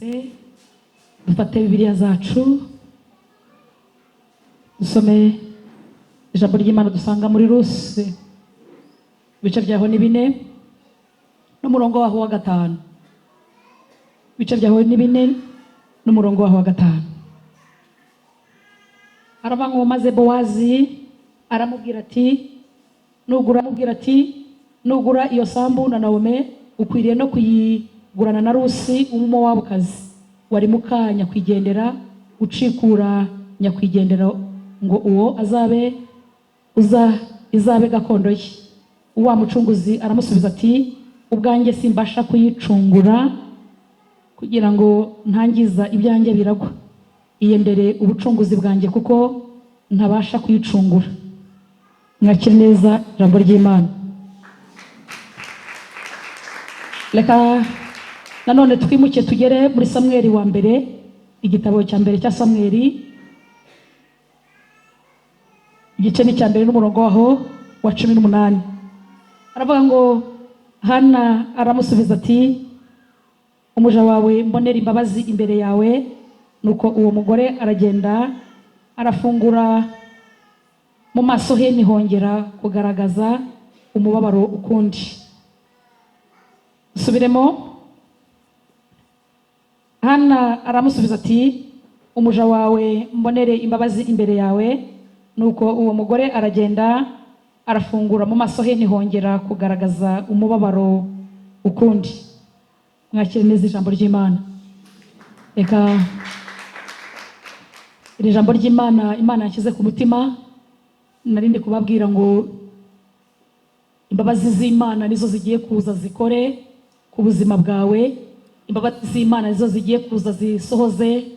Twese dufate Bibiliya zacu, dusome ijambo ry'Imana dusanga muri Rusi, ibice byaho ni 4 n'umurongo waho wa 5. Ibice byaho ni 4 n'umurongo waho wa 5. Aravuga ngo: maze Bowazi aramubwira ati: nugura, amubwira ati: nugura iyo sambu na Nawomi, ukwiriye no kuyigurana na Rusi w'Umumowabukazi wari muka nyakwigendera, ucikura nyakwigendera, ngo uwo azabe uza izabe gakondo ye. Wa mucunguzi aramusubiza ati: ubwanjye simbasha kuyicungura, kugira ngo ntangiza ibyanjye biragwa. Iyendere ubucunguzi bwanjye, kuko ntabasha kuyicungura. Mwakire neza ijambo ry'Imana. Reka nanone twimuke tugere muri Samweli wa mbere, igitabo cya mbere cya Samweli, igice ni icya mbere n'umurongo waho wa 18. Aravuga ngo: Hana aramusubiza ati: umuja wawe mbonera imbabazi imbere yawe. Nuko uwo mugore aragenda, arafungura mu maso he, ntihongera kugaragaza umubabaro ukundi. Subiremo. Hana aramusubiza ati: umuja wawe mbonere imbabazi imbere yawe. Nuko uwo mugore aragenda, arafungura mu maso he, ntihongera kugaragaza umubabaro ukundi. Mwakire neza ijambo ry'Imana. Reka iri jambo ry'Imana Imana yashyize ku mutima, narindi kubabwira ngo imbabazi z'Imana nizo zigiye kuza zikore ku buzima bwawe. Imbabazi z'Imana nizo zigiye kuza zisohoze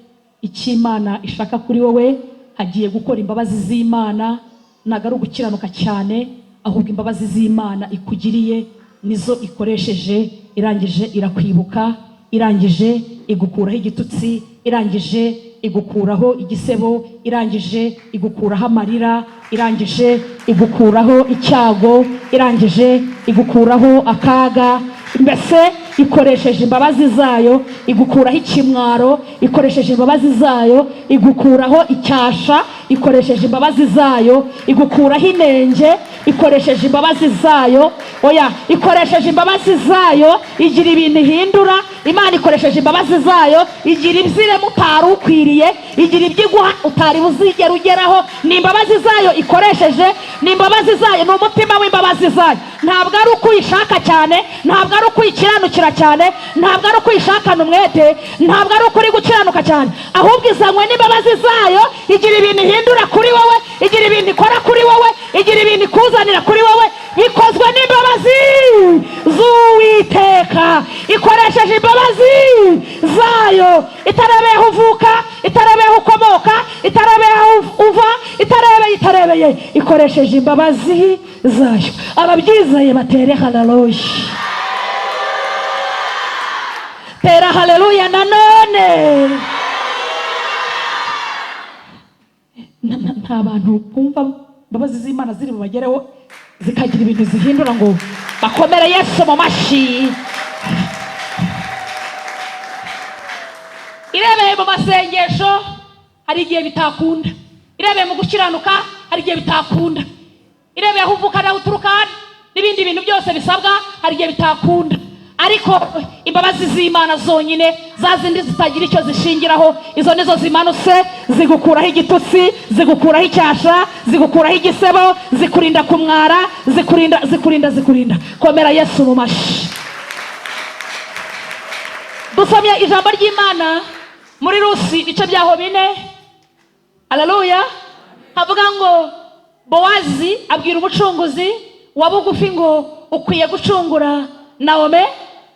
icyo Imana ishaka kuri wowe. Hagiye gukora imbabazi z'Imana, ntabwo ari ugukiranuka cyane, ahubwo imbabazi z'Imana ikugiriye nizo ikoresheje. Irangije irakwibuka, irangije igukuraho igitutsi, irangije igukuraho igisebo, irangije igukuraho amarira, irangije igukuraho icyago, irangije igukuraho akaga. Mbese ikoresheje imbabazi zayo igukuraho ikimwaro, ikoresheje imbabazi zayo igukuraho icyasha, ikoresheje imbabazi zayo igukuraho inenge, ikoresheje imbabazi zayo, oya, ikoresheje imbabazi zayo igira ibintu ihindura. Imana ikoresheje imbabazi zayo igira ibyo irema utari ukwiriye, igira ibyo iguha utari buzigera ugeraho. Ni imbabazi zayo ikoresheje, ni imbabazi zayo, ni umutima w'imbabazi zayo. Ntabwo ari uko uyishaka cyane, ntabwo ari uko uyikiranukira cyane, ntabwo ari uko uyishakana umwete, ntabwo ari uko uri gukiranuka cyane, ahubwo izanywe n'imbabazi zayo. Igira ibintu ihindura kuri wowe, igira ibintu ikora kuri wowe, igira ibintu ikuzanira kuri wowe. Bikozwe n'imbabazi z'Uwiteka. Ikoresheje imbabazi zayo, itarebeye aho uvuka, itarebeye aho ukomoka, itarebeye aho uva, itarebeye, itarebeye, ikoresheje imbabazi zayo. Ababyizeye batere haleluya, tera haleluya nanone. Nta bantu bumva imbabazi z'Imana ziri bubagereho zikagira ibintu zihindura ngo bakomere Yesu mu mashyi. Irebeye mu masengesho hari igihe bitakunda, irebeye mu gukiranuka hari igihe bitakunda, irebeye aho uvuka n'aho uturuka n'ibindi bintu byose bisabwa hari igihe bitakunda. Ariko imbabazi z'Imana zonyine, za zindi zitagira icyo zishingiraho, izo nizo zimanutse zigukuraho igitutsi, zigukuraho icyasha, zigukuraho igisebo, zikurinda kumwara, zikurinda, zikurinda, zikurinda. Komera Yesu mu mashyi. Dusomye ijambo ry'Imana muri Rusi, ibice byaho 4. Haleluya. Havuga ngo Bowazi abwira umucunguzi wa bugufi ngo ukwiye gucungura Nawomi,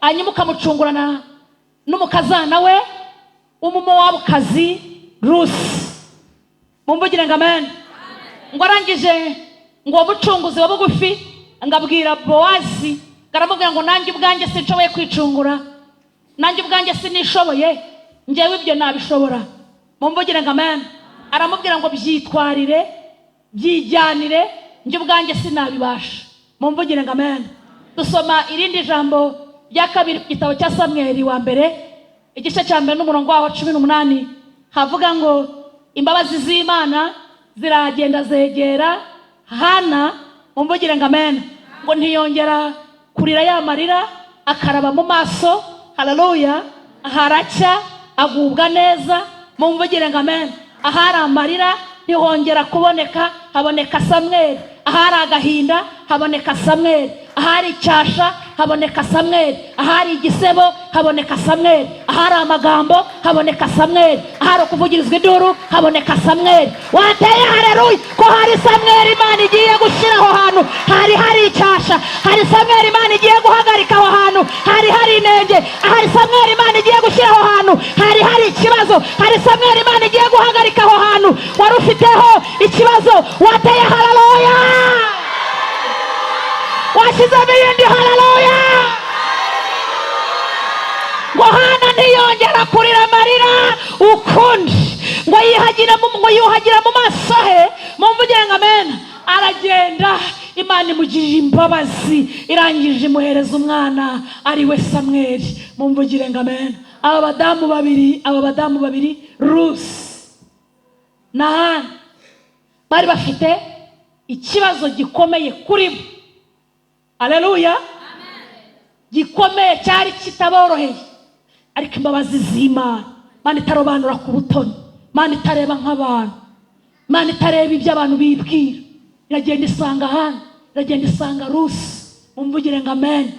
hanyuma ukamucungurana n'umukazana we w'Umumowabukazi Rusi. Mumvugire ngo amen. Ngo arangije, ngo uwo mucunguzi wa bugufi ngo abwira Bowazi, ngo aramubwira ngo nanjye ubwanjye sinshoboye kwicungura, nanjye ubwanjye sinishoboye, njyewe ibyo nabishobora. Mumvugire ngo amen. Aramubwira ngo byitwarire, byijyanire, njye ubwanjye sinabibasha. Mumvugire ngo amen. Dusoma irindi jambo rya kabiri mu gitabo cya Samweli wa mbere. Igice cya mbere n'umurongo waho 18, havuga ngo imbabazi z'Imana ziragenda zegera Hana. Mumvugire ngo amen. Ngo ntiyongera kurira ya marira, akaraba mu maso. Haleluya! Haracya, agubwa neza. Mumvugire ngo amen. Ahari amarira ntihongera kuboneka, haboneka Samweli. Ahari agahinda haboneka Samweli, ahari icyasha haboneka Samweli, ahari igisebo haboneka Samweli, ahari amagambo haboneka Samweli, ahari ukuvugirizwa induru haboneka Samweli. Wateye haleluya ko hari Samweli Imana igiye gushyira aho hantu hari hari icyasha, hari Samweli Imana igiye guhagarika aho hantu hari hari inenge, hari Samweli Imana igiye gushyira aho hantu hari hari ikibazo, hari Samweli Imana igiye guhagarika aho hantu wari ufiteho ikibazo. Wateye haleluya, washyizemo iyindi haleluya. Ngo Hana ntiyongera kurira amarira ukundi, ngo yihagira mu, ngo yuhagira mu maso he. Mumvugire ngo amen. Aragenda, Imana imugirira imbabazi, irangije imuhereza umwana ari we Samweli. Mumvugire ngo amen. Aba badamu babiri, Rusi na Hana, bari bafite ikibazo gikomeye kuri bo. Aleluya! Gikomeye, cyari kitaboroheye, ariko imbabazi z'Imana, Imana itarobanura ku butoni, Imana itareba nk'abantu, Imana itareba ibyo abantu bibwira, iragenda isanga Hana, iragenda isanga Rusi. Mumvugire ngo amen.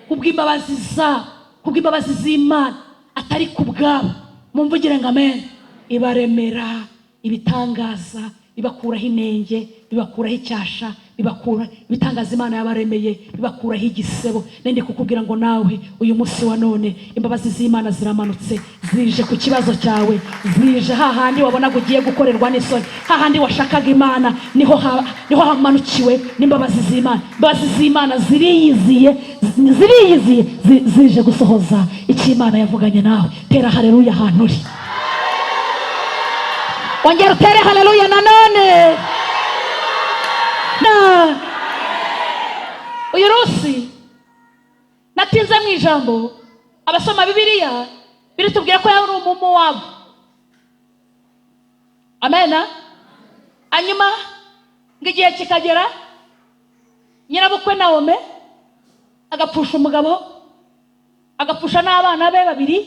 Kubw'imbabazi zabo, kubw'imbabazi z'Imana, atari ku bwabo. Mumvugire ngo amen. Ibaremera ibitangaza, bibakuraho inenge, bibakuraho icyasha, bibakura ibitangaza Imana yabaremeye, bibakuraho igisebo. Nende kukubwira ngo nawe uyu munsi wa none imbabazi z'Imana ziramanutse, zije ku kibazo cyawe, zije hahandi wabonaga ugiye gukorerwa n'isoni, hahandi washakaga Imana, niho niho hamanukiwe n'imbabazi z'Imana. Imbabazi z'Imana ziriyiziye, ziriyiziye, zije gusohoza icyo Imana yavuganye nawe. Tera haleluya ahantu uri, ongera utere haleluya nanone. Na uyu Rusi, natinze mu ijambo, abasoma Bibiliya biritubwira ko yari Umumowabu. Amena. Hanyuma ngo igihe kikagera, nyirabukwe Nawomi agapfusha umugabo, agapfusha n'abana be babiri,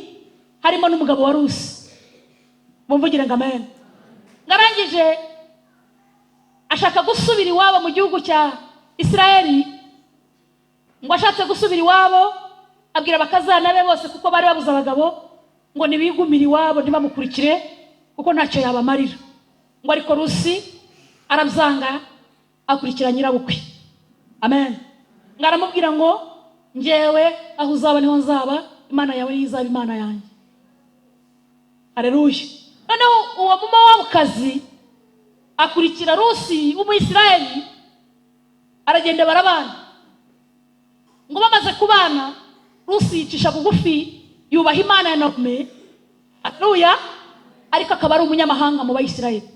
harimo n'umugabo wa Rusi. Mumvugire ngo amen. Ngarangije ashaka gusubira iwabo mu gihugu cya Isirayeli. Ngo ashatse gusubira iwabo, abwira abakazana be bose, kuko bari babuze abagabo, ngo ntibigumire iwabo, ntibamukurikire, kuko ntacyo yabamarira. Ngo ariko Rusi arabyanga, akurikira nyirabukwe. Amen. Ngo aramubwira ngo njyewe aho uzaba niho nzaba, Imana yawe niyo izaba Imana yanjye. Aleluya! Noneho uwo Mumowabukazi akurikira Rusi w'Umuyisirayeli, aragenda, barabana. Ngo bamaze kubana, Rusi yicisha bugufi, yubaha Imana ya Nawomi. Aleluya! Ariko akaba ari umunyamahanga mu Bayisirayeli.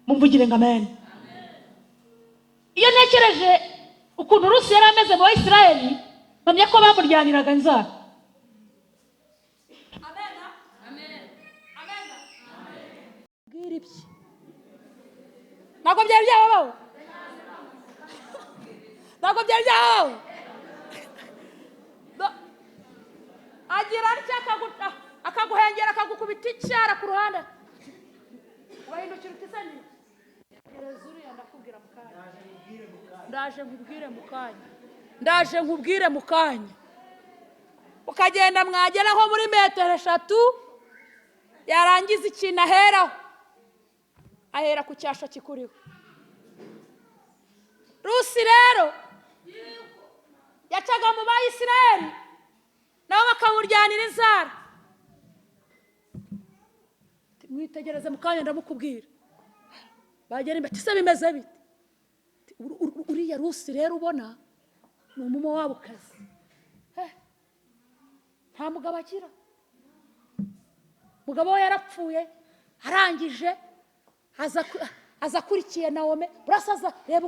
Mumvugire ngo amen. Iyo ntekereje ukuntu Rusi yari ameze mu Bayisirayeli, mpamya ko bamuryaniraga inzara. Amen. Amen. Bwira ibye ntabwo byari byababaho, ntabwo byari byababaho. Agira atya akaguhengera, akagukubita icyara ku ruhande, ugahindukira uti: "Se ni gereza uriya?" Ndakubwira mu kanya, ndaje nkubwire mu kanya, ndaje nkubwire mu kanya. Ukagenda, mwagera nko muri metero 3, yarangiza ikintu aheraho, ahera ku cyasha kikuriho. Rusi rero yacaga mu Bayisiraheli, nabo bakamuryanira inzara. Mwitegereze mu kanya ndamukubwira. Bagera imbere, ati: "Se bimeze bite?" Ati: "Uriya Rusi rero ubona ni Umumowabukazi. Nta mugabo agira, umugabo we yarapfuye, arangije aza akurikiye Nawomi. Urasaza, reba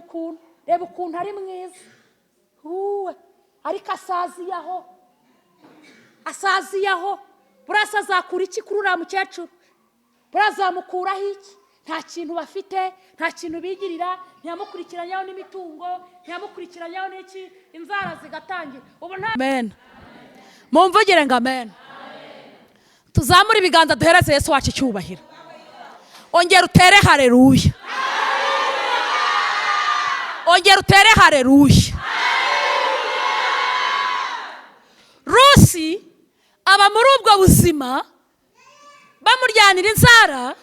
ukuntu ari mwiza. Uwe, ariko asaziye aho." Asaziyeho burasa azakura iki kuri uriya mukecuru? Burazamukuraho iki? Nta kintu bafite, nta kintu bigirira, ntiyamukurikiranyaho n'imitungo, ntiyamukurikiranyaho n'iki, inzara zigatangira. Ubu nta amen. Mumvugire ngo amen. Tuzamure ibiganza duhereze Yesu wacu icyubahiro. Ongera utere haleluya. Ongera utere haleluya. Rusi aba muri ubwo buzima, bamuryanira inzara,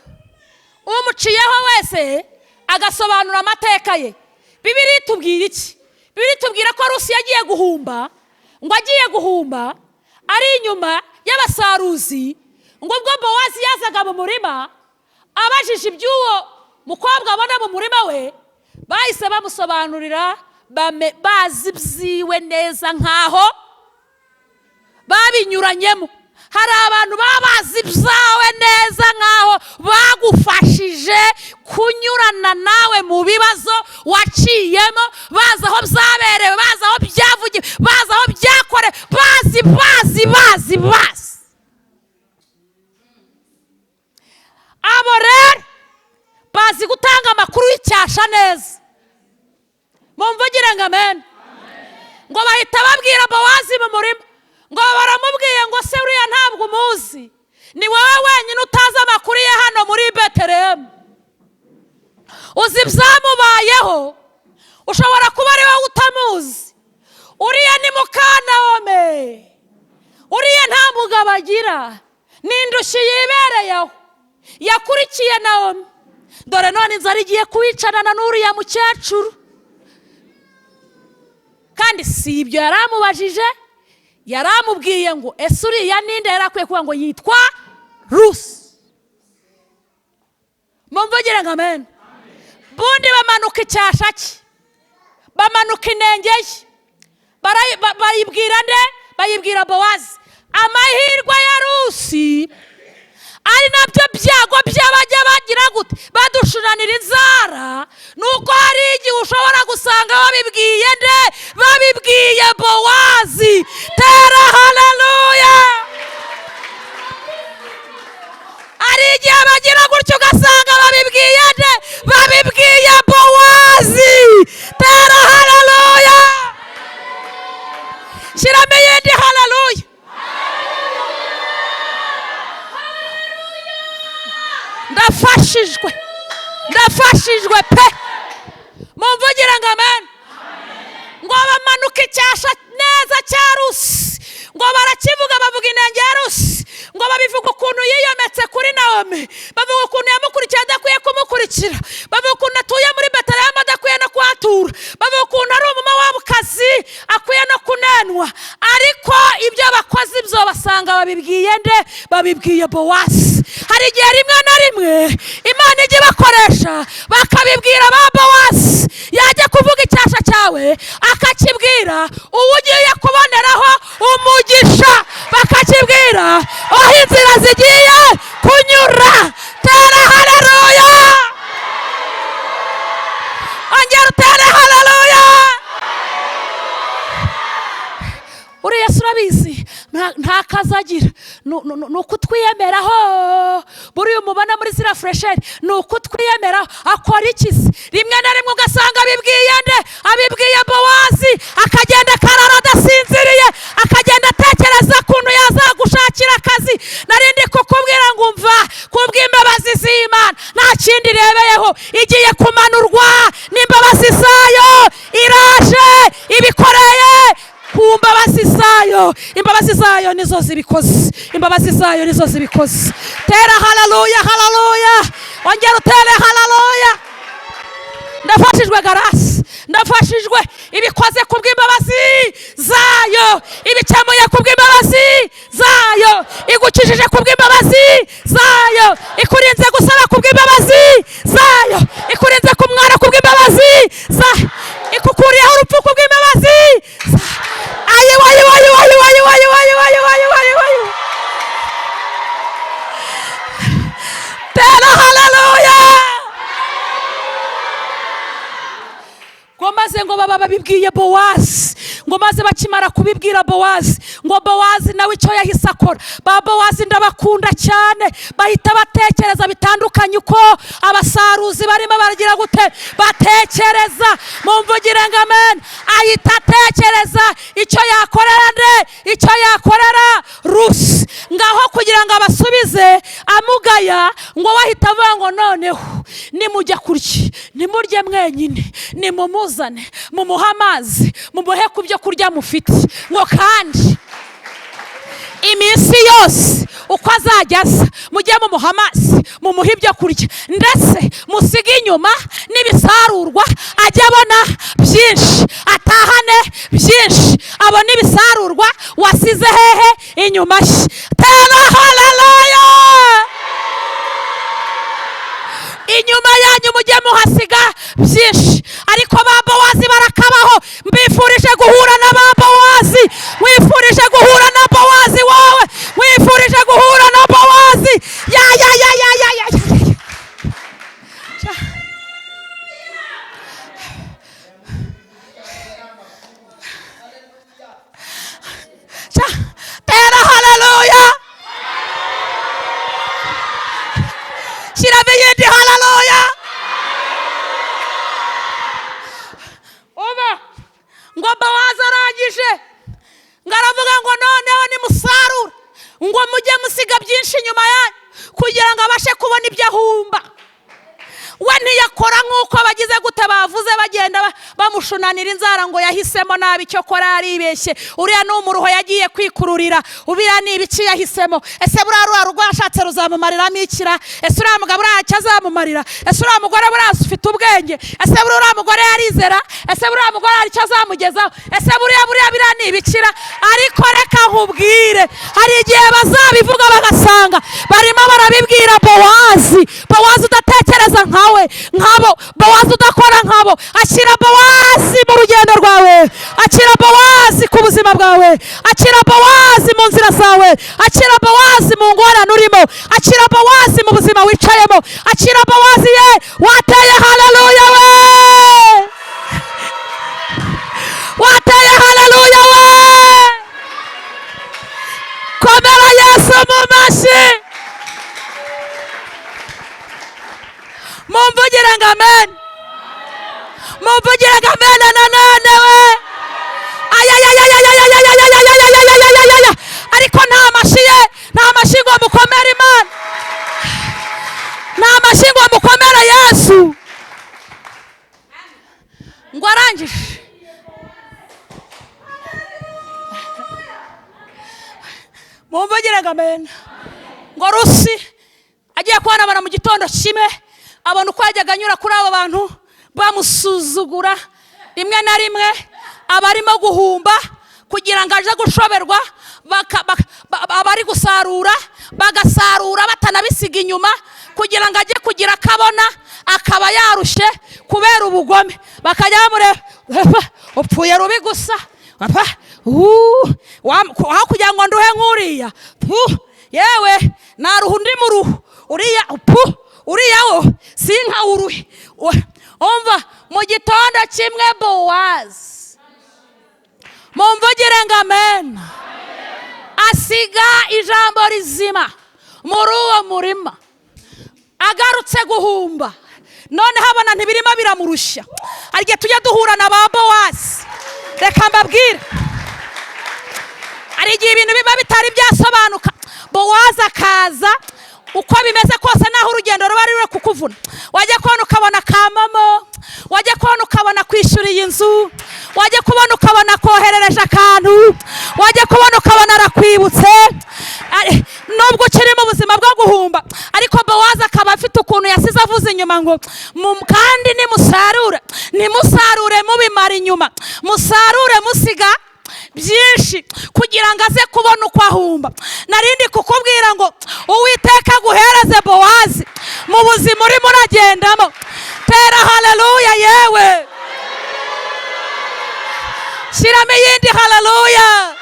umuciyeho wese agasobanura amateka ye. Bibiliya itubwira iki? Bibiliya itubwira ko Rusi yagiye guhumba, ngo agiye guhumba ari inyuma y'abasaruzi, ngo ubwo Bowazi yazaga mu murima abajije iby'uwo mukobwa abona mu murima we, bahise bamusobanurira bazi ibyiwe neza nkaho babinyuranyemo. Hari abantu baba bazi ibyawe neza nkaho bagufashije kunyurana nawe mu bibazo waciyemo, bazi aho byaberewe, bazi aho byavugiwe, bazi aho byakorewe, bazi bazi bazi bazi. Abo rero bazi gutanga amakuru y'icyasha neza. Mumvugire ngo amen. Ngo bahita babwira Bowazi mu murima, ngo baramubwiye ngo se uriya ntabwo umuzi, ni wowe wenyine utazi amakuru ye hano muri Betelehemu, uzi ibyamubayeho, ushobora kuba ari wowe utamuzi. Uriya ni muka Nawomi, uriya nta mugabo agira, ni indushyi yibereyeho, yakurikiye Nawomi, dore none inzara igiye kuwicanana n'uriya mukecuru. Kandi si ibyo yaramubajije, yaramubwiye ngo ese uriya ninde? Yari akwiye kuvuga ngo yitwa Rusi. Mumvugire ngo amen. Bundi bamanuka icyasha cye, bamanuka inenge ye, bayibwira nde? Bayibwira Bowazi. Amahirwe ya Rusi ari nabyo byago by'abajya bagira gute, badushunanira inzara, nuko hari igihe ushobora gusanga babibwiye nde? Babibwiye Bowazi. Tera haleluya. Hari igihe bagira gutyo ugasanga babibwiye nde? Babibwiye Bowazi. Tera haleluya. Shyiramo iyindi haleluya. Ndafashijwe, ndafashijwe pe. Mumvugire ngo amen. Ngo bamanuka icyasha neza cya Rusi, ngo barakivuga, bavuga inenge ya Rusi, ngo babivuga ukuntu yiyometse kuri Nawomi, bavuga ukuntu yamukurikiye adakwiye kumukurikira, bavuga ukuntu atuye muri Betelehemu adakwiye no kuhatura, bavuga ukuntu ari umumowabukazi akwiye no kunenwa. Ariko ibyo bakoze ibyo basanga babibwiye nde? Babibwiye Bowazi. Hari igihe rimwe na rimwe Imana ijya ibakoresha bakabibwira ba Bowazi, yajya kuvuga icyasha cyawe akakibwira uwo ugiye kuboneraho umugisha, bakakibwira aho inzira zigiye kunyura. Tera haleluya. Ongera utere haleluya. Uriya se urabizi nta kazi agira, ni ukutwiyemeraho. Buriya umubona muri ziriya furesheri ni ukutwiyemeraho. Akora iki se? Rimwe na rimwe ugasanga abibwiye nde? Abibwiye Bowazi, akagenda akarara adasinziriye, akagenda atekereza ukuntu yazagushakira akazi. Narindi kukubwira ngo umva, kubw'imbabazi z'Imana nta kindi irebeyeho, igiye kumanurwa n'imbabazi zayo, iraje ibikoreye ku mbabazi zayo. Imbabazi zayo nizo zibikoze, imbabazi zayo nizo zibikoze. Tera haleluya, haleluya. Ongera utere haleluya. Ndafashijwe Garasi, ndafashijwe. Ibikoze kubw'imbabazi zayo, ibikemuye kubw'imbabazi zayo, igukijije kubw'imbabazi zayo, ikurinze gusaba kubw'imbabazi zayo, ikurinze kumwara kubw'imbabazi zayo, ikukuriyeho urupfu kubw'imbabazi zayo. Ayiwa, ayiwa, ayiwa, ayiwa, ayiwa, ayiwa, ayiwa, ayiwa, ayiwa, ayiwa, ayiwa. Tera haleluya. Ngo maze ngo baba babibwiye Bowazi, Ngo maze bakimara kubibwira Bowazi, ngo Bowazi nawe icyo yahise akora, ba Bowazi ndabakunda cyane, bahita batekereza bitandukanye uko abasaruzi barimo baragira gute batekereza. Mumvugire ngo amen. Ahita atekereza icyo yakorera nde, icyo yakorera Rusi. Ngaho kugira ngo abasubize amugaya, ngo wahita avuga ngo noneho nimujya kurya nimurye mwenyine, nimumuzane mumuhe amazi, mumuhe ku byo kurya mufite, ngo kandi iminsi yose uko azajya aza mujye mumuha amazi, mumuhe ibyo kurya, ndetse musige inyuma n'ibisarurwa, ajye abona byinshi, atahane byinshi, abone ibisarurwa wasize hehe inyuma ye. Tera haleluya! Inyuma yanyu mujye muhasiga byinshi. Ariko ba Bowazi barakabaho. Mbifurije guhura na ba Bowazi, wifurije guhura na Bowazi wawe, wifurije guhura na Bowazi. Ya ya ya ya ya ya ya. Tera haleluya! Shyiramo iyindi haleluya! Uba ngo Bowazi arangije ngo aravuga ngo noneho nimusarura, ngo mujye musiga byinshi inyuma yanyu kugira ngo abashe kubona ibyo ahumba. We ntiyakora nk'uko bagize gute bavuze, bagenda bamushunanira inzara ngo yahisemo nabi, icyo kora yaribeshye, uriya ni umuruho yagiye kwikururira, uriya ni ibiki yahisemo, ese buriya ruriya rugo yashatse ruzamumariramo ikira, ese uriya mugabo buriya icyo azamumarira, ese uriya mugore buriya ufite ubwenge, ese buriya uriya mugore yarizera, ese buriya mugore hari icyo azamugezaho, ese buriya buriya biriya ni ibikira. Ariko reka nkubwire, hari igihe bazabivuga bagasanga barimo barabibwira Bowazi. Bowazi udatekereza nkawe nkabo, Bowazi udakora nkabo. Akira Bowazi mu rugendo rwawe, akira Bowazi ku buzima bwawe, akira Bowazi mu nzira zawe, akira Bowazi mu ngorane urimo, akira Bowazi mu buzima wicayemo, akira Bowazi. Ye wateye haleluya we, wateye haleluya we. Komera Yesu mu mashyi, mumvugire ngo amen, mumvugire ngo amen nanone we. Ayayayayayayayayayayayayayayayaya. Ariko nta mashyi ye, nta mashyi ngo mukomere Imana, nta mashyi ngo mukomere Yesu. Ngo arangije mumvugire ngo amen. Ngo Rusi agiye kubona abana mu gitondo kimwe, abona uko yajyaga anyura kuri abo bantu bamusuzugura, rimwe na rimwe abarimo guhumba kugira ngo aje gushoberwa, abari gusarura bagasarura batanabisiga inyuma kugira ngo ajye kugira akabona, akaba yarushye kubera ubugome, bakajya bamureba, upfuye rubi gusa, aho kugira ngo nduhe nk'uriya, yewe naruha undi mu ruhu, uriya uriya wo sinka uruhe. Umva mu gitondo kimwe Bowazi, mumvugire ngo amen, asiga ijambo rizima muri uwo murima. Agarutse guhumba noneho abona ntibirimo biramurushya. Hari igihe tujya duhura na ba Bowazi, reka mbabwire, hari igihe ibintu biba bitari byasobanuka, Bowazi akaza uko bimeze kose, naho urugendo ruba ruri kukuvuna, wajya kubona ukabona kamamo, wajya kubona ukabona kwishyura iyi nzu, wajya kubona ukabona koherereje akantu, wajya kubona ukabona arakwibutse, nubwo ukiri mu buzima bwo guhumba. Ariko Bowazi akaba afite ukuntu yasize avuze inyuma ngo kandi nimusarure, nimusarure mubimara inyuma, musarure musiga byinshi kugira ngo aze kubona uko ahumba. Narindi kukubwira ngo Uwiteka aguhereze Bowazi mu buzima urimo uragendamo. Tera haleluya yewe, shyiramo iyindi haleluya.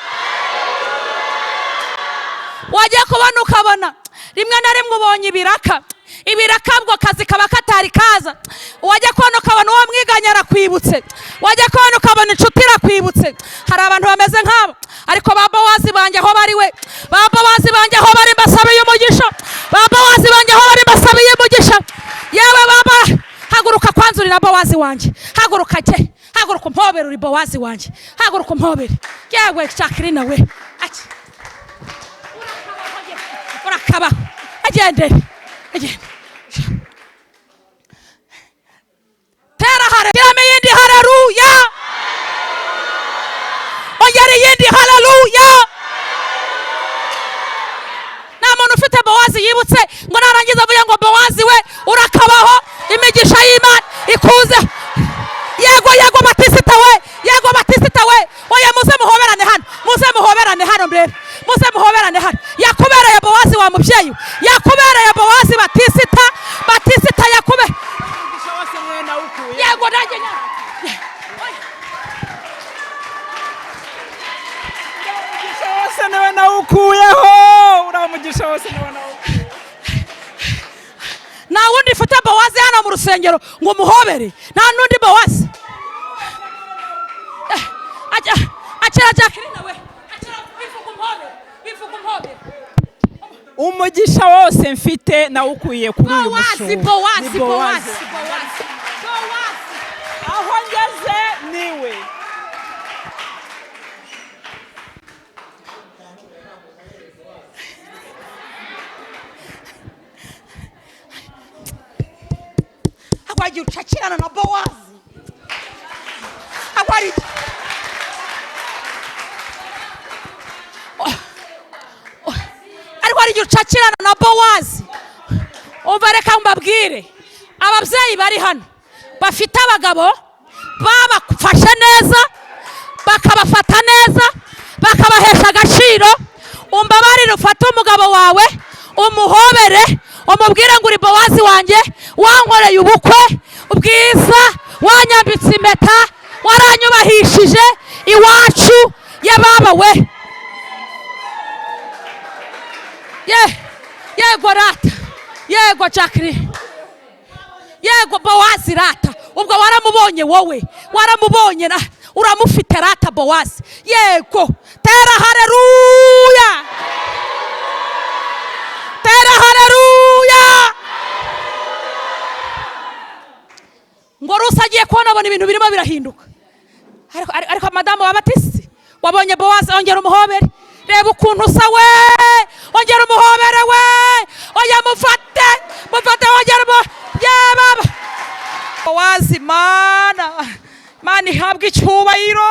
Wajya kubona ukabona rimwe na rimwe ubonye ibiraka, Ibirakabwo kazi kaba katari kaza. Wajya kubona ukabona uwo mwiganya arakwibutse, wajya kubona ukabona inshuti irakwibutse. Hari abantu bameze nk'abo, ariko ba Bowazi banjye aho bari we, ba Bowazi banjye aho bari mbasabiye umugisha, ba Bowazi banjye aho bari mbasabiye umugisha. Yewe baba, haguruka kwanza uri na Bowazi wanjye, haguruka ke, haguruka umpobere uri Bowazi wanjye, haguruka umpobere. Yewe Jacqueline we, ati urakabaho, agendere, agende. Tera hare, giramo iyindi haleluya, ongera iyindi haleluya. Nta muntu ufite Bowazi yibutse ngo narangiza avuge ngo Bowazi we urakabaho, imigisha y'Imana ikuze. Yego yego Batisita we, yego Batisita we, oya muze muhoberane hano, muze muhoberane hano mbere, muze muhoberane hano. Yakubereye Bowazi wa mubyeyi, yakubereye Bowazi Batisita, Batisita yakube. Yego nanjye wose niwe nawukuyeho, uramugisha wose niwe nawukuyeho. Nta wundi ufite Bowazi hano mu rusengero ngo umuhobere, nta n'undi Bowazi. Akira Jacqueline we, akira bivuga umuhobere, bivuga umuhobere. Umugisha wose mfite nawukuye kuri uyu Bowazi, mushumba. Bowazi, Bowazi, Bowazi, Bowazi. Aho ngeze niwe. Agwagiye ucakirana na Bowazi. Agwari ariko hari igihe ucakirana na Bowazi. Umva reka mbabwire, ababyeyi bari hano bafite abagabo babafashe neza, bakabafata neza, bakabahesha agaciro. Umbabarire ufate umugabo wawe umuhobere, umubwire ngo uri Bowazi wanjye, wankoreye ubukwe bwiza, wanyambitse impeta, waranyubahishije iwacu yababa we. Ye yego rata, yego Jacqueline, yego Bowazi rata. Ubwo waramubonye wowe, waramubonye na uramufite rata Bowazi. Yego tera haleluya, tera haleluya. Ngo Rusi agiye kubona abona ibintu birimo birahinduka. Ariko madamu wa Batisi wabonye Bowazi, ongera umuhobere, reba ukuntu usa we, ongera umuhobere we, oya mufate, mufate, ongera yababa Bowazi. Mana, Mana ihabwe icyubahiro,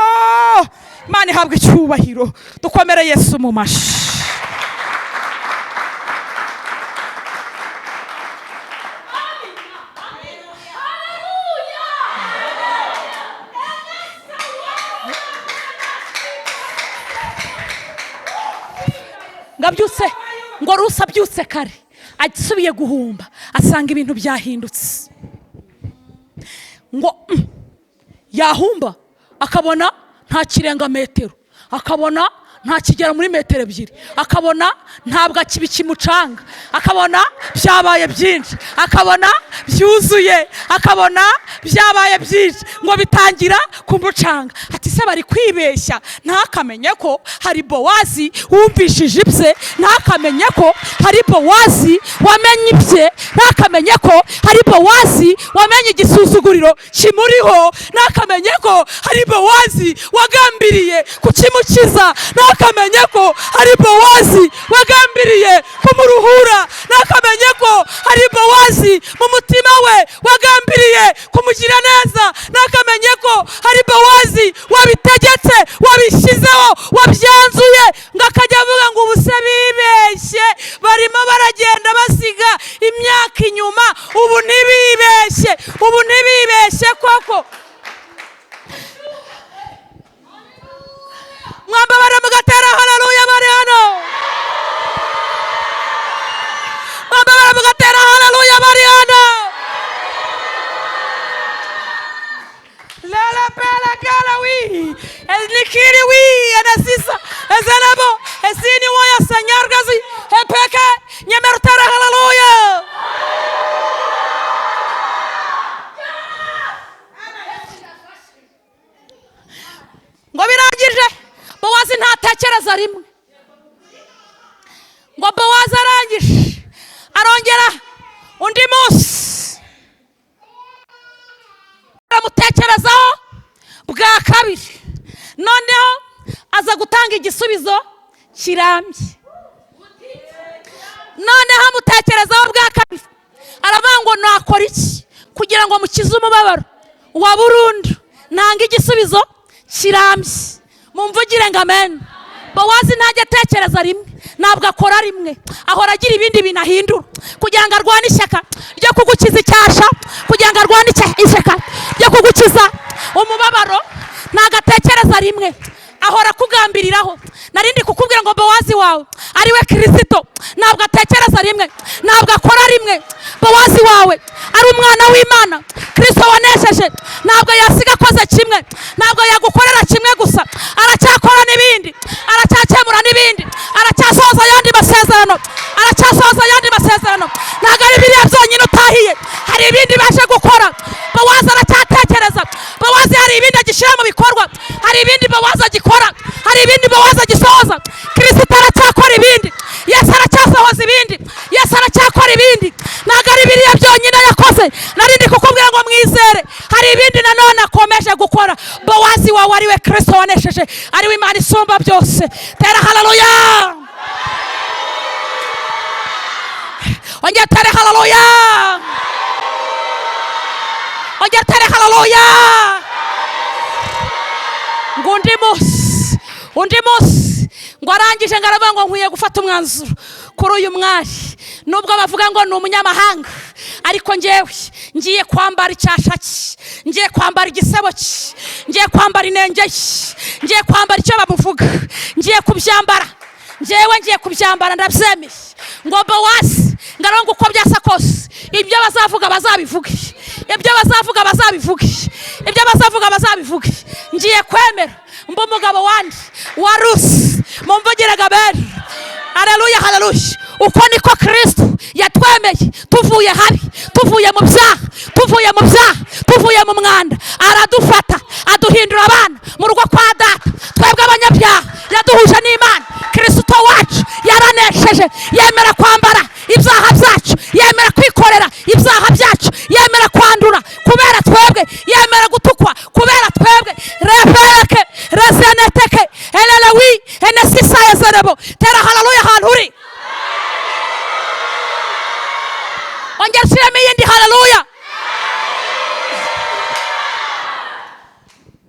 Mana ihabwe icyubahiro. Dukomere Yesu mu mashi. Ngabyutse ngo Rusi abyutse kare asubiye guhumba asanga ibintu byahindutse. Ngo yahumba akabona nta kirenga metero, akabona nta kigera muri metero ebyiri, akabona ntabwo kimucanga, akabona byabaye byinshi, akabona byuzuye, akabona byabaye byinshi, ngo bitangira kumucanga. Ati se bari kwibeshya, ntakamenye ko hari Bowazi wumvishije ibye, ntakamenye ko hari Bowazi wamenye ibye, ntakamenye ko hari Bowazi wamenye igisuzuguriro kimuriho, ntakamenye ko hari Bowazi wagambiriye kukimukiza, ntakamenye ko hari Bowazi wagambiriye kumuruhura, ntakamenye ko hari Bowazi mu mutima we wagambiriye kumugira neza, ntakamenye ko hari Bowazi wabitegetse, wabishyizeho, wabyanzuye. Ngo akajya avuga ngo ubu se bibeshye, barimo baragenda basiga imyaka inyuma, ubu ntibibeshye, ubu ntibibeshye koko. Mwambabara mugatera haleluya bari hano, mwambabara mugatera haleluya bari hano. Lala pela kala wi nikiri wi anasisa ezenabo esini waya sanyargazi hepeke nyemerutera haleluya. kabiri noneho aza gutanga igisubizo kirambye. Noneho amutekerezaho bwa kabiri, aravuga ngo nakora iki kugira ngo mukize umubabaro wa burundu, ntanga igisubizo kirambye. Mumvugire ngo amen. Bowazi ntajya atekereza rimwe, ntabwo akora rimwe, ahora agira ibindi bintu ahindura kugira ngo arwane ishyaka ryo kugukiza icyasha, kugira ngo arwane ishyaka ryo kugukiza umubabaro. Ntabwo atekereza rimwe, ahora akugambiriraho. Narindi kukubwira ngo Bowazi wawe ariwe Kirisito ntabwo atekereza rimwe, ntabwo akora rimwe. Bowazi wawe ari umwana w'Imana, Kristo wanesheje, ntabwo yasiga akoze kimwe, ntabwo yagukorera kimwe gusa, aracyakora n'ibindi, aracyakemura n'ibindi, aracyasohoza ayandi masezerano, aracyasohoza ayandi masezerano. Ntabwo ari biriya byonyine utahiye, hari ibindi baje gukora. Bowazi aracyatekereza, Bowazi hari ibindi agishyira mu bikorwa, hari ibindi Bowazi agikora, hari ibindi Bowazi agisohoza. Kristo aracyakora ibindi, Yesu aracyasohoza ibindi, Yesu aracyakora ibindi. Ntabwo ari biriya byonyine yakoze. Narindi kukubwira ngo mwizere, hari ibindi nanone akomeje gukora. Bowazi wawe ariwe Kristo wanesheje, ariwe Imana isumba byose. Tera haleluya, ongera tere haleluya, ongera tere haleluya. Ngo undi munsi, undi munsi ngo arangije ngo aravuga ngo nkwiye gufata umwanzuro kuri uyu mwari, nubwo bavuga ngo ni umunyamahanga, ariko ngewe ngiye kwambara icyasha cye, ngiye kwambara igisebo cye, ngiye kwambara inenge ye, ngiye kwambara icyo bamuvuga, ngiye kubyambara, ngewe ngiye kubyambara, ndabyemeye. Ngo Bowazi ngarongo uko byasa kose, ibyo bazavuga bazabivuge, ibyo bazavuga bazabivuge, ibyo bazavuga bazabivuge, ngiye kwemera mba umugabo wandi wa Rusi. Mumvugire gabera haleluya, haleluya. Uko niko Kristo yatwemeye, tuvuye habi, tuvuye mu byaha, tuvuye mu byaha, tuvuye mu mwanda, aradufata aduhindura abana mu rugo kwa data. Twebwe abanyabyaha yaduhuje n'Imana. Kristo wacu yaranesheje, yemera kwambara ibyaha byacu, yemera kwikorera ibyaha byacu, yemera kwandura kubera twebwe, yemera gutukwa kubera twebwe. Refereke rezeneteke elelewi enesisayezerebo. Tera haleluya ahantu uri, ongera ushyiremo iyindi haleluya.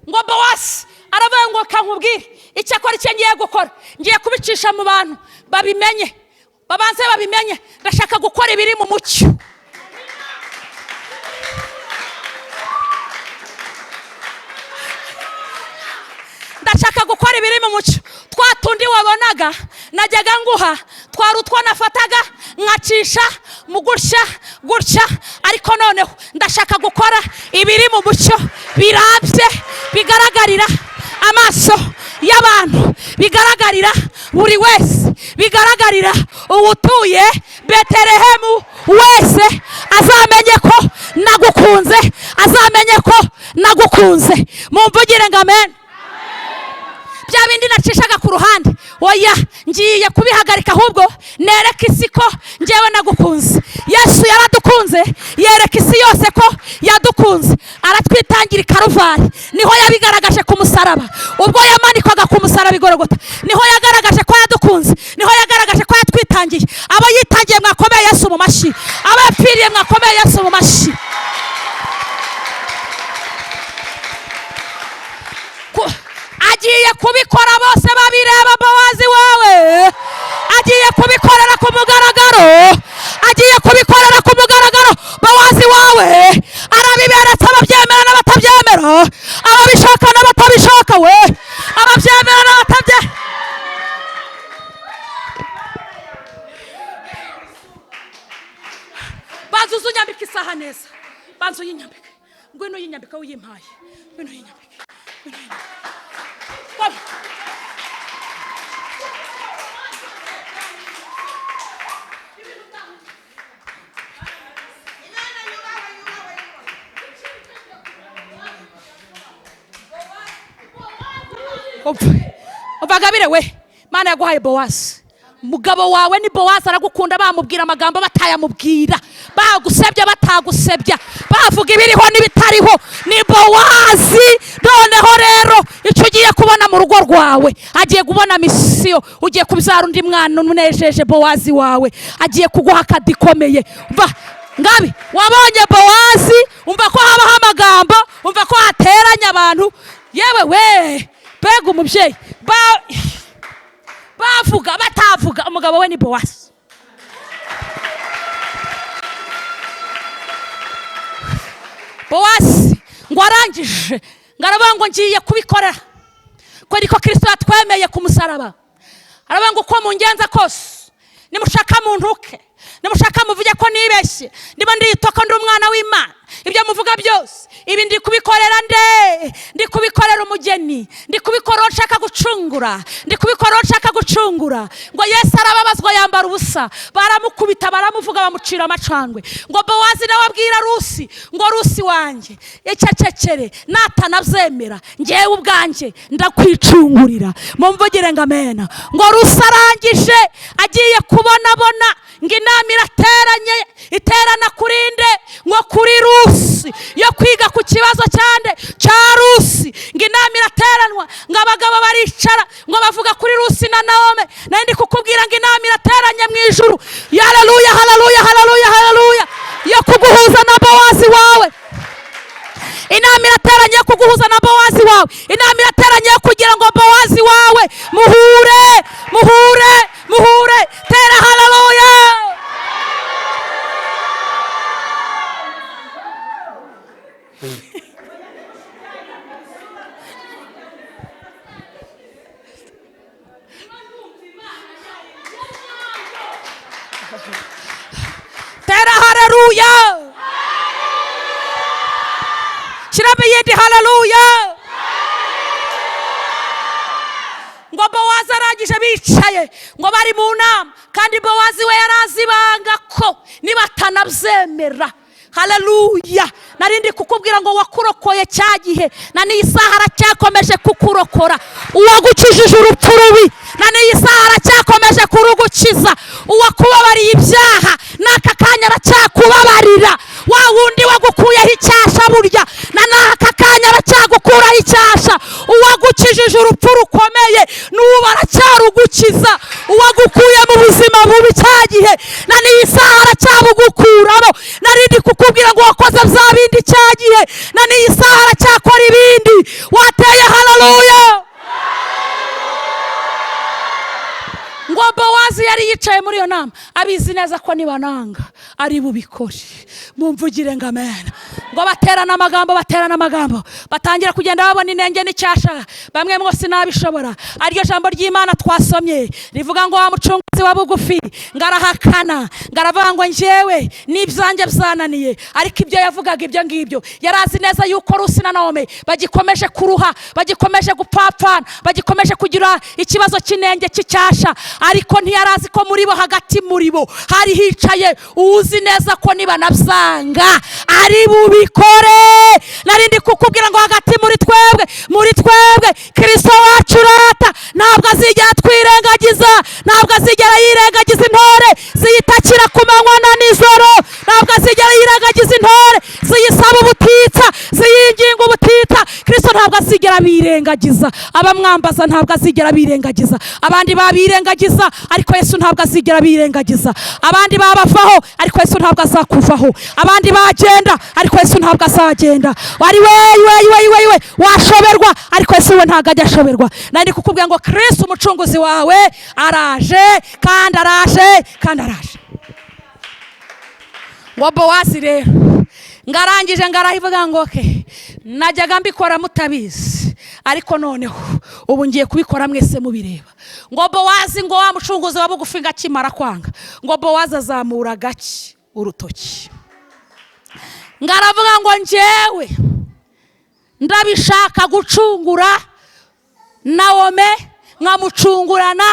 Ngo Bowazi aravuga ngo kankubwire icyakora icyo ngiye gukora, ngiye kubicisha mu bantu babimenye, babanze babimenye, ndashaka gukora ibiri mu mucyo. Ndashaka gukora ibiri mu mucyo. Twa tundi wabonaga najyaga nguha, twari utwo nafataga nkacisha mu gutya gutya, ariko noneho ndashaka gukora ibiri mu mucyo birabye, bigaragarira amaso y'abantu, bigaragarira buri wese, bigaragarira uwutuye Betelehemu wese, azamenye ko nagukunze, azamenye ko nagukunze. Mumvugire ngo amen. Bya bindi nacishaga ku ruhande, oya, ngiye kubihagarika, ahubwo nereka isi ko ngewe nagukunze. Yesu yaradukunze, yereka isi yose ko yadukunze, aratwitangira i Karuvari, niho yabigaragaje ku musaraba. Ubwo yamanikwaga ku musaraba i Golgotha, niho yagaragaje ko yadukunze, niho yagaragaje ko yatwitangiye. Abo yitangiye mwakomeye Yesu mu mashyi, abo yapfiriye mwakomeye Yesu mu mashyi. Agiye kubikora bose babireba. Bowazi wawe agiye kubikorera ku mugaragaro, agiye kubikorera ku mugaragaro. Bowazi wawe arabiberetse, ababyemera n'abatabyemera, ababishaka n'abatabishaka, we ababyemera n'abatabye. Banza uzunyambike isaha neza, banza uyinyambike, ngwino uyinyambike, uyimpaye, ngwino uyinyambike, ngwino uyinyambike. Umva Gabire we, Mana yaguhaye Bowazi, Mugabo wawe ni Bowazi, aragukunda. Bamubwira amagambo, batayamubwira, bagusebya, batagusebya, bavuga ibiriho n'ibitariho, ni Bowazi. Noneho rero icyo ugiye kubona mu rugo rwawe, agiye kubona mission, ugiye kubyara undi mwana unejeje Bowazi wawe, agiye kuguha akadi ikomeye. Umva ngabi, wabonye Bowazi, umva ko habaho amagambo, umva ko hateranya abantu. Yewe we, mbega umubyeyi! Bavuga, batavuga, umugabo we ni Bowazi. Bowazi ngo arangije ngo aravuga ngo ngiye kubikorera ko niko Kirisito yatwemeye ku musaraba. Aravuga ngo uko mungenza kose, nimushaka muntuke, nimushaka muvuge ko nibeshye, ndimo ndiyita ko ndi umwana w'Imana, ibyo muvuga byose, ibi ndi kubikorera nde? Ndi kubikorera umugeni, ndi kubikora uwo nshaka gucungura, ndi kubikora uwo nshaka gucungura. Ngo Yesu arababazwa, yambara ubusa, baramukubita, baramuvuga, bamucira amacandwe. Ngo Bowazi nawe abwira Rusi ngo Rusi wanjye, icecekere, natanabyemera ngewe ubwanjye ndakwicungurira. Mumvugire ngo amena. Ngo Rusi arangije agiye kubonabona ngo inama irateranye, iterana kuri nde? Ngo kuri Rusi, yo kwiga ku kibazo cyande? Cya Rusi. Ngo inama irateranwa, ngo abagabo baricara, ngo bavuga kuri Rusi na Naome. Nari ndi kukubwira ngo inama irateranye mu ijuru, haleluya, haleluya, haleluya, haleluya, yo kuguhuza na Bowazi wawe. Inama irateranye yo kuguhuza na Bowazi wawe. Inama irateranye yo kugira ngo Bowazi wawe muhure, muhure, muhure. Tera haleluya. Tera haleluya. Shyiramo iyindi haleluya. Ngo Bowazi arangije bicaye, ngo bari mu nama, kandi Bowazi we yarazi ibanga ko nibatanabyemera. Haleluya. Narindi kukubwira ngo wakurokoye cya gihe, na n'iyi saha aracyakomeje kukurokora. Uwagukijije urupfu rubi, na n'iyi saha aracyakomeje kurugukiza. Uwakubabariye ibyaha, n'aka kanya aracyakubabarira. Wa wundi wagukuyeho icyasha burya, na n'aka kanya aracyagukuraho icyasha. Uwagukijije urupfu rukomeye, n'ubu aracyarugukiza. Uwagukuye mu buzima bubi cya gihe, na n'iyi saha aracyabugukuramo. Narindi kukubwira ngo wakoze bya bindi cya gihe, na n'iyi saha aracyakora ibindi. Wateye haleluya. Ngo Bowazi yari yicaye muri iyo nama, abizi neza ko nibananga ari bubikore. Mumvugire ngo amen. Ngo baterana amagambo, baterana amagambo, batangira kugenda babona inenge n'icyasha. Bamwe ngo sinabishobora. Ariryo jambo ry'Imana twasomye rivuga ngo wa mucunguzi wa bugufi ngo arahakana, ngo aravuga ngo njyewe n'ibyanjye byananiye. Ariko ibyo yavugaga ibyo ngibyo, yarazi neza yuko Rusi na Naomi bagikomeje kuruha, bagikomeje gupfapfana, bagikomeje kugira ikibazo cy'inenge cy'icyasha. Ariko ntiyarazi ko muri bo, hagati muri bo, hari hicaye uzi neza ko nibanabyanga ari bubikore. Narindi kukubwira ngo hagati muri twebwe, muri twebwe Kristo wacu rata ntabwo azigera twirengagiza, ntabwo azigera yirengagiza intore ziyitakira ku manywa na nijoro, ntabwo azigera yirengagiza intore ziyisaba ubutitsa, ziyinginga ubutitsa. Kristo ntabwo azigera birengagiza abamwambaza, ntabwo azigera birengagiza abandi babirengagiza, ariko Yesu ntabwo azigera birengagiza. Abandi babavaho, ariko Yesu ntabwo azakuvaho. Abandi bagenda, ariko Yesu ntabwo azagenda. Wari we we we we we washoberwa, ariko Yesu we ntabwo ajya ashoberwa. Nari kukubwira ngo Kristo umucunguzi wawe araje, kandi araje, kandi araje. Ngo Bowazi rero ngarangije ngarahivuga ngo okay, najyaga mbikora mutabizi, ariko noneho ubu ngiye kubikora mwese mubireba. Ngo Bowazi, ngo wa mucunguzi wa bugufi ngakimara kwanga, ngo Bowazi azamura gake urutoki, ngaravuga ngo njyewe ndabishaka gucungura Naome, nkamucungurana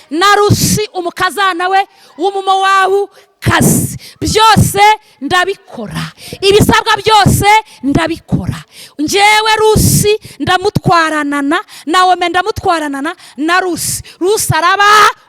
na Rusi umukazana we w'umumowabu kazi, byose Ndabikora, ibisabwa byose ndabikora. Njyewe Rusi ndamutwarana na Nawomi, ndamutwaranana na Rusi. Rusi araba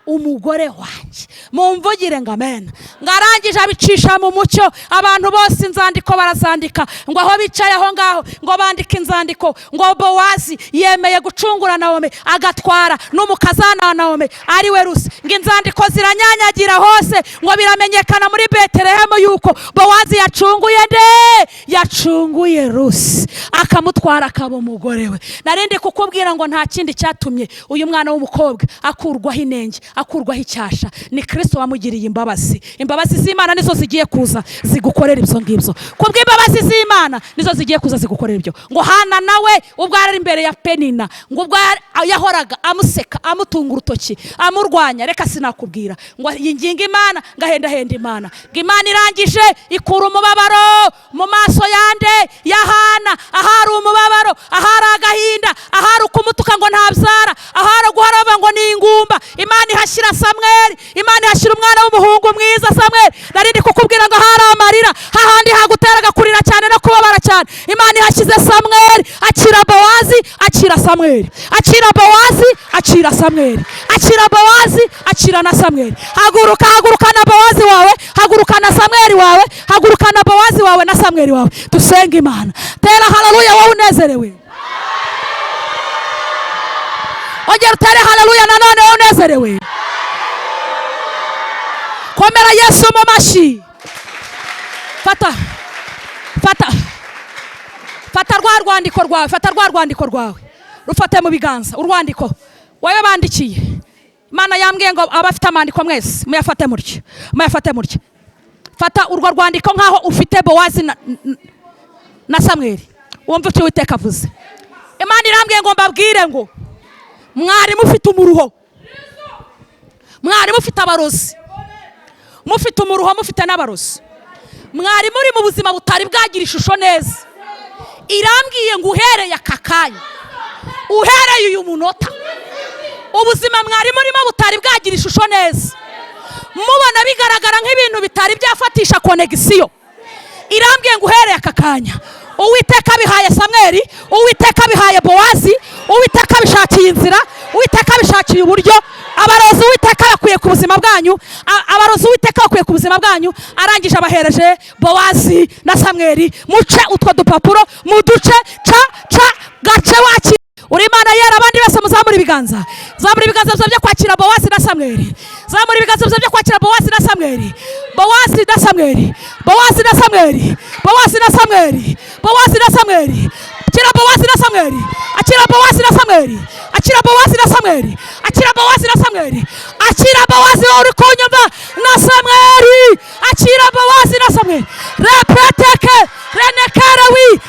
umugore wanjye. Mumvugire ngo amena. Ngo arangije abicisha mu mucyo, abantu bose inzandiko barazandika. Ngo aho bicaye aho ngaho, ngo bandike inzandiko ngo Bowazi yemeye gucungura Nawomi, agatwara n'umukazana wa Nawomi, ari we Rusi. Ngo inzandiko ziranyanyagira hose, ngo biramenyekana muri Betelehemu yuko Bowazi yacunguye nde? Yacunguye Rusi, akamutwara akaba umugore we. Narindi kukubwira ngo nta kindi cyatumye uyu mwana w'umukobwa akurwaho inenge, akurwaho icyasha, ni Kirisito wamugiriye imbabazi. Imbabazi z'Imana nizo zigiye kuza zigukorera ibyo ngibyo. Kubw'imbabazi z'Imana nizo zigiye kuza zigukorera ibyo. Ngo Hana nawe ubwo yari imbere ya Penina, ngo ubwo yahoraga amuseka, amutunga urutoki, amurwanya, reka sinakubwira, ngo yinginga Imana, ngo ahendahenda Imana, ngo Imana irangije ikura umubabaro mu maso yande? Ya Hana. Ahari umubabaro, ahari agahinda, ahari ukumutuka ngo ntabyara, ahari guhora bavuga ngo ni ingumba, Imana ihashyira Samweli. Imana ihashyira umwana w'umuhungu mwiza, Samweli. Nari ndi kukubwira ngo ahari amarira, hahandi haguteraga kurira cyane no kubabara cyane, Imana ihashyize Samweli. Akira Bowazi, akira Samweli, akira Bowazi, akira Samweli, akira Bowazi, akira na Samweli. Haguruka, haguruka na Bowazi wawe, haguruka na Samweli wawe, haguruka na Bowazi wawe na Samweli wawe, dusenge Imana. Tera haleluya wowe unezerewe. Ongera utere haleluya nanone wowe unezerewe. Komera Yesu mu mashyi. Fata, fata, fata rwa rwandiko rwawe, fata rwa rwandiko rwawe, rufate mu biganza. Urwandiko wowe bandikiye, Imana yambwiye ngo abafite amandiko mwese muyafate mutya, muyafate mutya. Fata urwo rwandiko nk'aho ufite Bowazi na Samweli, wumve icyo Uwiteka avuze. Imana irambwiye ngo mbabwire ngo mwari mufite umuruho, mwari mufite abarozi, mufite umuruho, mufite n'abarozi, mwari muri mu buzima butari bwagira ishusho neza. Irambwiye ngo uhereye aka kanya, uhereye uyu munota, ubuzima mwari murimo butari bwagira ishusho neza, mubona bigaragara nk'ibintu bitari byafatisha connexion, irambwiye ngo uhereye aka kanya, Uwiteka abihaye Samweli, Uwiteka abihaye Bowazi, Uwiteka abishakiye inzira, Uwiteka abishakiye uburyo. Abarozi Uwiteka bakwiye ku buzima bwanyu, abarozi Uwiteka bakwiye ku buzima bwanyu, arangije abahereje Bowazi na Samweli. Muce utwo dupapuro mu duce, ca ca gace wakira uri Imana yera. Abandi bose muzamura ibiganza, zamura ibiganza byawe byo kwakira Bowazi na Samweli, zamura ibiganza byawe byo kwakira Bowazi na Samweli, Bowazi na Samweli, Bowazi na Samweli, Bowazi na Samweli, Bowazi na Samweli. Akira Bowazi na Samweli, akira Bowazi na Samweli, akira Bowazi na Samweli, akira Bowazi na Samweli, akira Bowazi wowe uri kunyumva na Samweli, akira Bowazi na Samweli. Repeteke renekerewi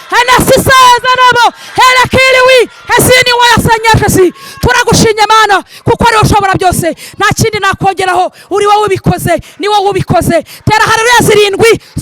henesisezanabo herekiriwi hesini wayasanyeshesi. Turagushimye Mana, kuko ariwe ushobora byose. Nta kindi nakongeraho, uri wowe ubikoze, ni wowe ubikoze. Tera haleluya zirindwi.